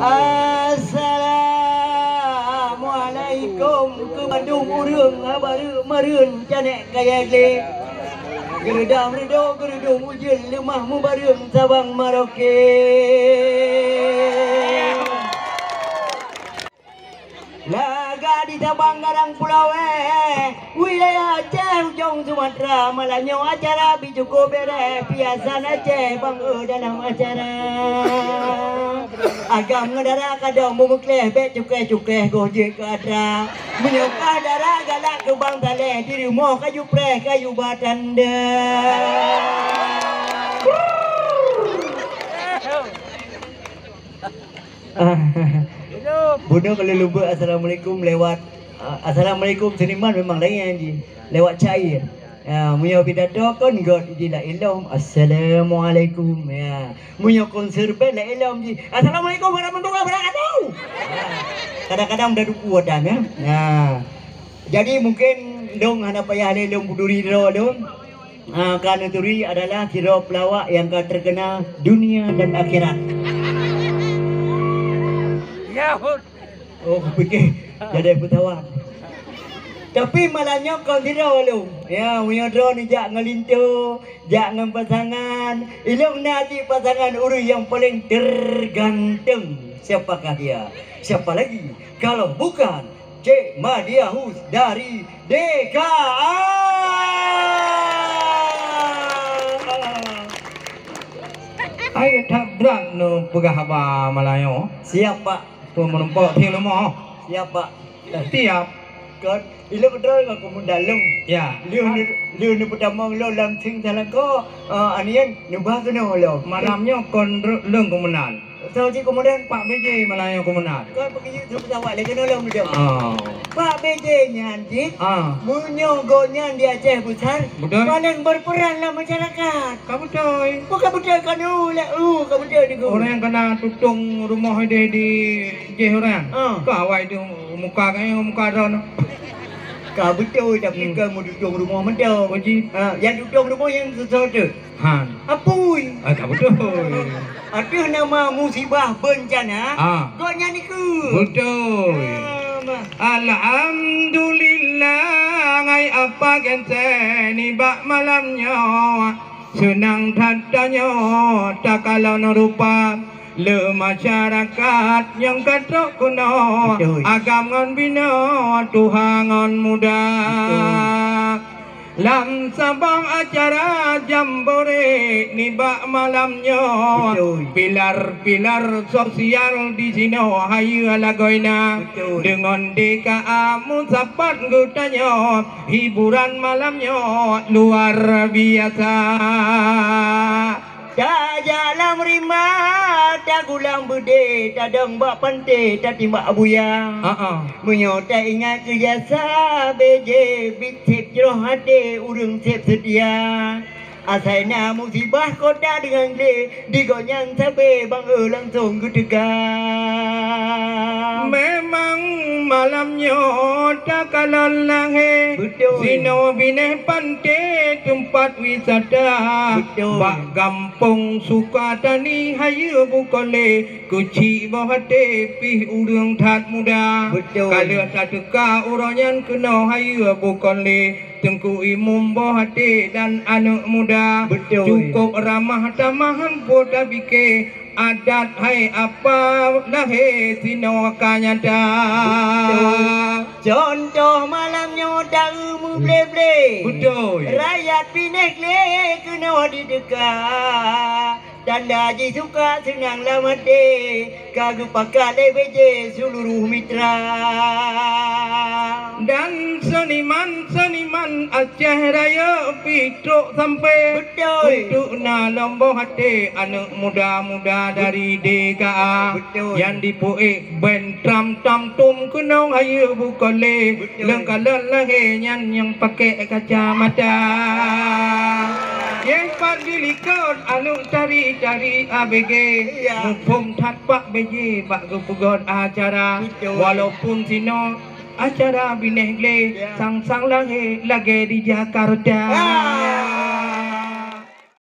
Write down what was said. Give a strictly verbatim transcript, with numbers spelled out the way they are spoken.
Assalamualaikum keu bandum ureueng haba reuek mareueng canek kaya glé. Geureudam reudôk geureudum ujeuen leumah mubareueng sabang maroke. Lagak di Sabang Gadang Pulo Wée, wilayah Aceh ujong Sumatra, malam nyoe acara bi cukup bereh, piasan Aceh bang e dalam acara. Agam ngon dara kadang meumeukleh, bèk cukéh-cukéh goh jeuet keu atra. Meunyoe kah dara galak keu bang saleh, di rumoh kaju preh, kaju batanda. Bunoe kalau lubuk assalamualaikum lewat, ah, assalamualaikum seniman memang lain ji. Lewat cair. Ya, meunyoe pidato kon göt ji la ilom, assalamualaikum. Ya. Meunyoe konser band la ilom ji, assalamualaikum warahmatullahi wabarakatuh. Ya. Kadang-kadang udah duku atan ya. Ya. Jadi mungkin lôn hana payah lé lôn peuduri droe lôn. Ah, ka neuturi adalah sidroe pelawak nyang ka terkenal dunia dan akhirat. Ya, Hud. Oh, kupikir jadi pesawat. Tapi malam nyoe kon sidroe lôn. Ya, meunyoe droe neujak ngon linto, jak ngon pasangan. Ilôn na cit pasangan ureueng nyang paling terganteng. Siapakah dia? Siapa lagi? Kalau bukan Cik Madiahus dari D K A. Hai that brat neupeugah haba Malayu. Siap, Pak. Peue meurumpok thieng leumo. Siap, Pak. Siap. Kon, ilôn keudroe ngon kumun dalong. Ya. Lheueh ni, lheueh ni peutamong lôn lam sing salangko, eh, anian neubah keunoe lôn. Malam nyoe kon lôn kumun dan. Soe cit komandan? Pak B J malah nyang komandan. Kon peugeuyue su pesawat lé keunoe lom dudok. Oh. Pak B J nyan cit, ah, meunyoe gobnyan di Aceh Besar, betul, paling berperan lam masyarakat. Ka beutôi. Bukan beutôi kanu lé, uh, ka beutôi di guru. Orang yang kena tutong rumoh ideh di jeh orang. Ah. Ka awai di muka kaya muka drone. Ka beutôi tapi, hmm, ka meututong rumoh mantong. Oh, ji. Ah, yang tutong rumoh yang sesuatu. Han. Apui. Ah, ka beutôi. Ateueh nama musibah bencana, ah, gobnyan ikeu. Beutôi. Ah, bah. Alhamdulillah, ngai apa genteng nibak malam nyoe. Seunang that tanyoe takalon rupa le masyarakat nyang ka trok keunoe. Beutôi. Agam ngon binoe, tuha ngon muda. Beutôi. Lam saboh acara jambore nibak malam nyoe, beutôi, pilar-pilar sosial di sinoe hayeue lagoina. Beutôi. Deungon D K A meusapat geutanyoe, hiburan malam nyoe luar biasa. Tajak lam rimba, tagulang beudé, tadong bak panté, tatimbak buya. Ha, ha. Meunyoe taingat keu jasa B J, biet sép jroh até, ureueng sép seutia. Asai na musibah kota deungon glé, di gobnyan sabe bang e langsong geuteuka. Memang malam nyoe takalon lahé, beutôi, sinoe binéh panté teumpat wisata. Beutôi. Bak gampông Sukatani hayeue bukon lé, keuchik boh até pih ureueng that muda. Beutôi. Ka lheueh tateuka uroe nyan keunoe hayeue bukon lé, Teungku Imum boh até dan aneuk muda. Beutôi. Cukôp ramah tamah han peue tapiké, adat hai apa lahé sinoe ka nyata. Beutôi. Contoh malam nyoe taeu meublé-blé. Beutôi. Rakyat binéh glé keunoe diteuka. Tanda jisuka seunang lam até, ka geupakat lé B J seuluruh mitra. Dan seuniman-seuniman Aceh Rayeuk pih trok sampai, beutôi, untuk na lom boh até aneuk muda-muda dari D K A, beutôi, nyang dipeuék ben tram tam tum keunong hayeue bukon lé. Beutôi. Leueng kalon lahé nyan nyang pakék kacamata. Yeh pat dilikot aneuk tari-tari A B G. Iya. Muphom that Pak B J bak geupeugöt acara. Beutôi. Walaupun sinoe acara binéh glé, iya, sang-sang lahé lagèe di Jakarta. Ah.